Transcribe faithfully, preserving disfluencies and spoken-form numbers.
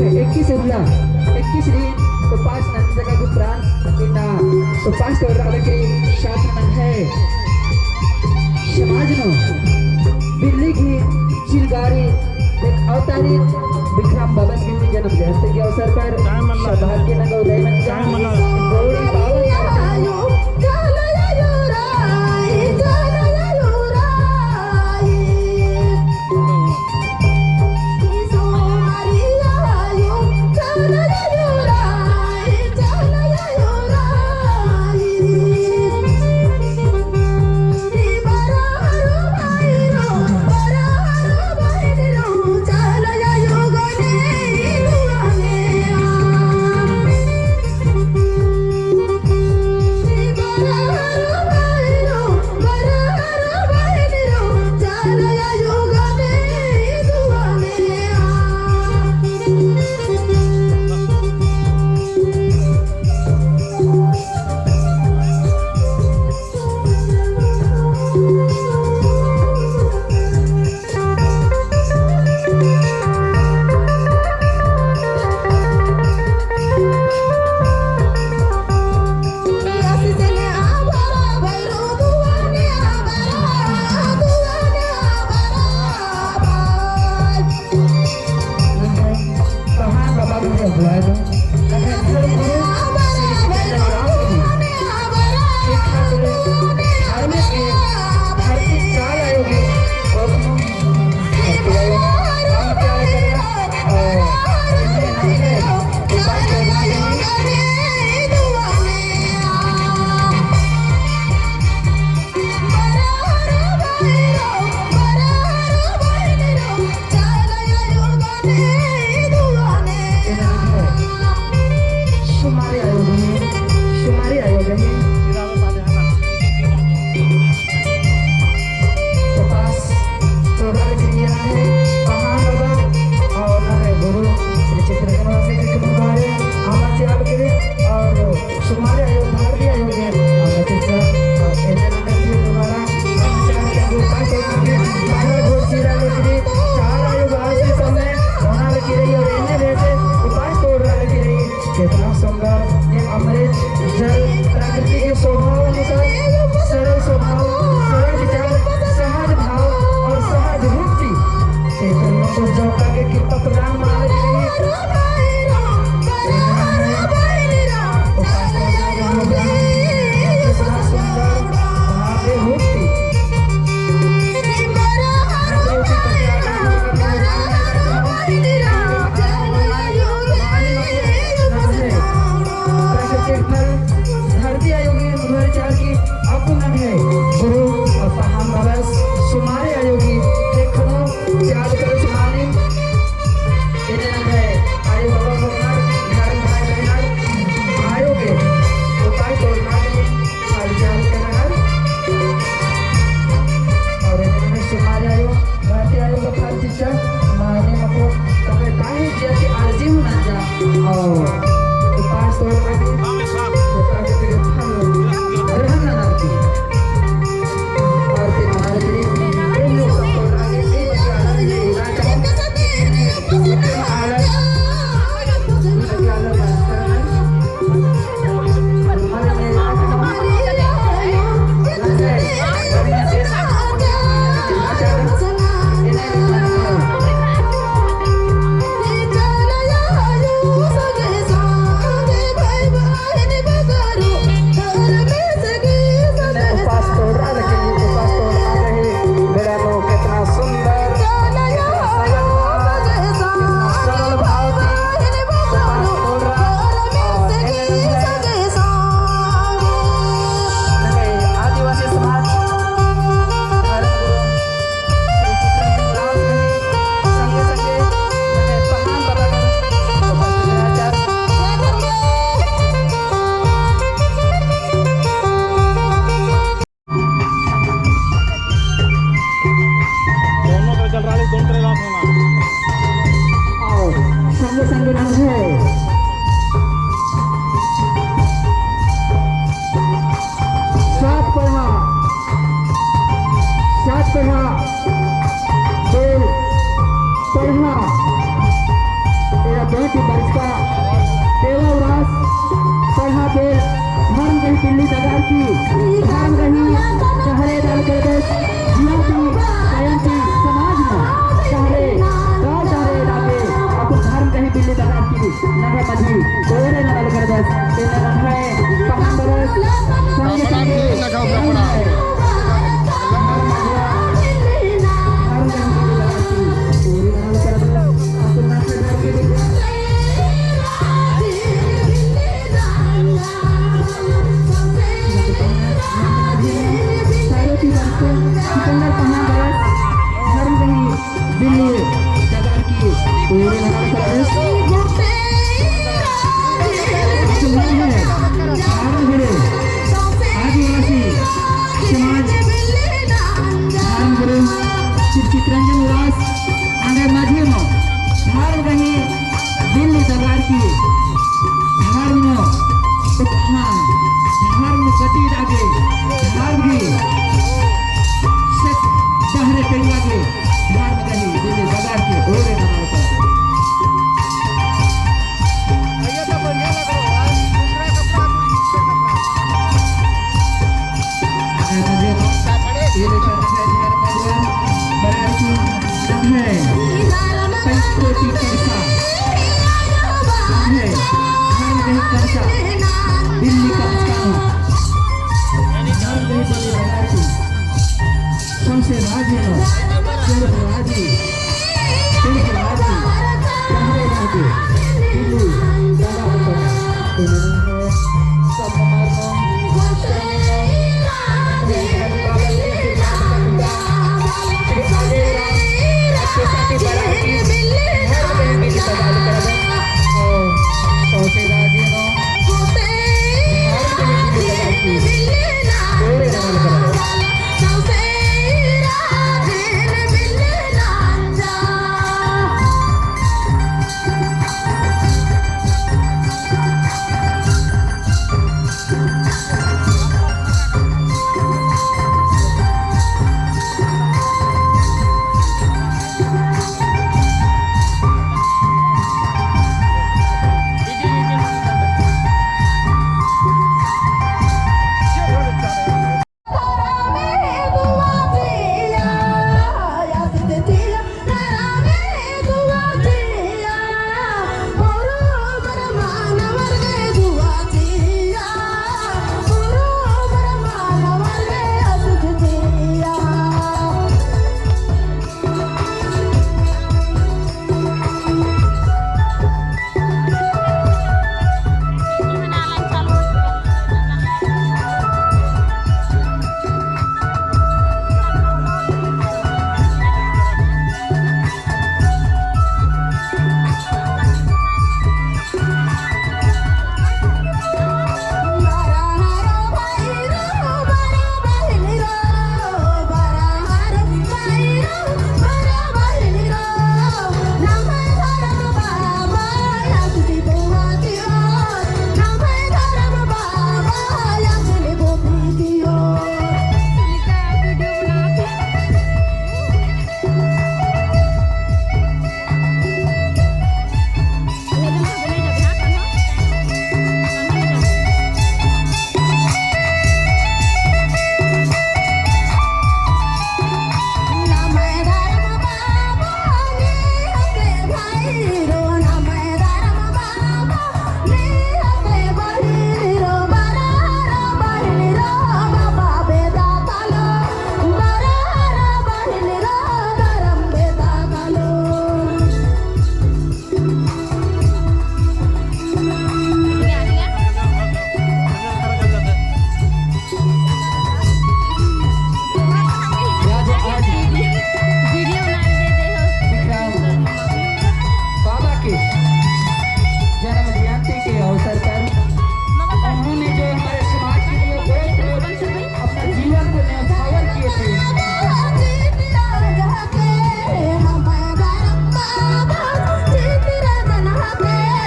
इक्कीस उल्ला, इक्कीस दिन उपास नंजका गही उपरांत इन्ना उपास तोड़रा लगी शासन नंग्है समाज नू बिल्ली गही चिलगारी एक अवतारी विक्रम बाबस गही जन्म जयंती के अवसर पर सौभाग्य नंगा उदय मंजा। गौरी पावन शुमारी आयो गही, शुमारी आयो गही। उपास तोड़रा लगी रई पहान बाबा और नम्है गुरु श्री चित्रसेन बाबा के बारे आमा से आल करी और शुमारी आयो, भारती आयो के आमा से और एने नंबर के दोबारा आमा से आल करी उपास तोड़रा लगी रई, पहला घोड़ चीरा लगी रई, चार आयो बासी समय होना लगी रई और एने में से उपास तोड़रा लगी रई। कितना सुंदर ये अमृत जल, प्रकृति के स्वभाव अनुसार सरल स्वभाव, सरल विचार, सहज भाव और सहज रूप की चैतन्य को जौका के कृपा प्रदान मना रही है। कितना सुंदर भाव रूप की धरती आयो गही उधर चार की अक्कु नम्है गुरु और पहान बाबस शुमारी आयो गही देखनो याद करो समानी। इन्ने नम्है आयो बाबा भगवान धर्म भाई बहन आयो गही उपाय तोड़ना गही और इन्ने नम्है शुमारी आयो भारती आयो का फल चिच्चा माने मको तबे ताही जे कि अर्जी होना जा और उपास तोड़ना गही उपास के फल ग्रहण नना की आरती महाराज जी। उपास तोड़रा लगी, उपास तोड़रा लगी, बेड़ा नू कितना सुंदर, कितना सरल भाव, कितना सरल भाव की उपास तोड़रा। और आदिवासी समाज धर्म गुरु श्री चित्रंजन राम जी संगे संगे नम्है पहान बाबा उपस्थित रहचा। दोनों का चल रहा है, दोनों तरह का होना। और संगे संगे नम्है सात पड़हा, सात पड़हा, बेल पड़हा, एरा बेटी नंग्है मझी ओरे नना लगदस, तेने नंग्है पहान बरस, संगे संगे नंग्है आदिवासी समाज धर्म गुरु श्री चितरंजन उराँव आंगे मझी नू धर्म गही दिल्ली दगार की धर्म उत्थान, धर्म गति आगे, धर्म की सत बहरे पेंगा के धर्म गही दिल्ली दगार की ओरे नना लगदस। दिल्ली कमचका नू